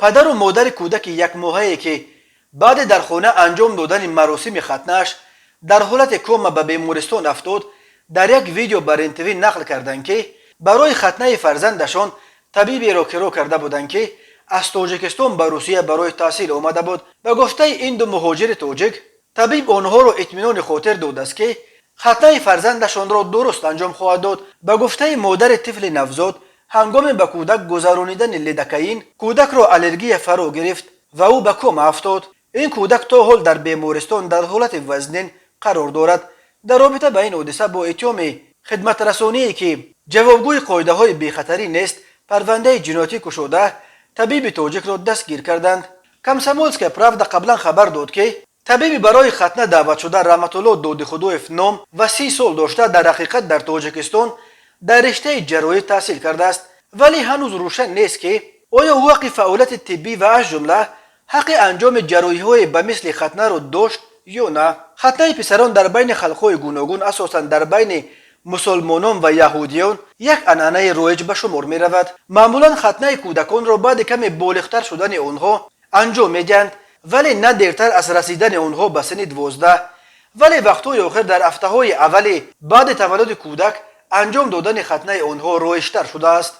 Падару модари кӯдаки якмоҳае, ки баъде дар хона анҷом додани маросими хатнааш дар ҳолати кома ба бемористон афтод, дар як видео ба РЕН-ТВ нақл карданд, ки барои хатнаи фарзандашон табиберо киро карда буданд, ки аз Тоҷикистон ба Русия барои таҳсил омада буд. Ба гуфтаи ин ду муҳоҷири тоҷик, табиб онҳоро итминони хотир додааст, ки хатнаи фарзандашонро дуруст анҷом хоҳад дод. Ба гуфтаи модари тифли навзод, ҳангоми ба кӯдак гузаронидани лидокаин кӯдакро аллергия фаро гирифт ва ӯ ба кома афтод. Ин кӯдак то ҳол дар бемористон дар ҳолати вазнин қарор дорад. Дар робита ба ин ҳодиса бо иттиҳоми хидматрасоние, ки ҷавобгӯи қоидаҳои бехатарӣ нест, парвандаи ҷиноятӣ кушода, табиби тоҷикро дастгир карданд. «Комсомольская правда» қаблан хабар дод, ки табиби барои хатна даъватшуда Раҳматулло Додихудоев ном ва 30 сол дошта, дар ҳақиқат дар Тоҷикистон дар риштаи ҷарроҳӣ таҳсил кардааст, вале ҳанӯз рӯшан нест, ки оё ӯ ҳаққи фаъолияти тиббӣ ва аз ҷумла ҳаққи анҷоми ҷарроҳиҳое ба мисли хатнаро дошт ё на. Хатнаи писарон дар байни халқҳои гуногун, асосан дар байни мусулмонон ва яҳудиён, як анъанаи роиҷ ба шумор меравад. Маъмулан хатнаи кӯдаконро баъди каме болиғтар шудани онҳо анҷом медиҳанд, вале на дертар аз расидани онҳо ба синни 12. Вале вақтҳои охир дар ҳафтаҳои аввали баъди таваллуди кӯдак анҷом додани хатнаи онҳо роиҷтар шудааст.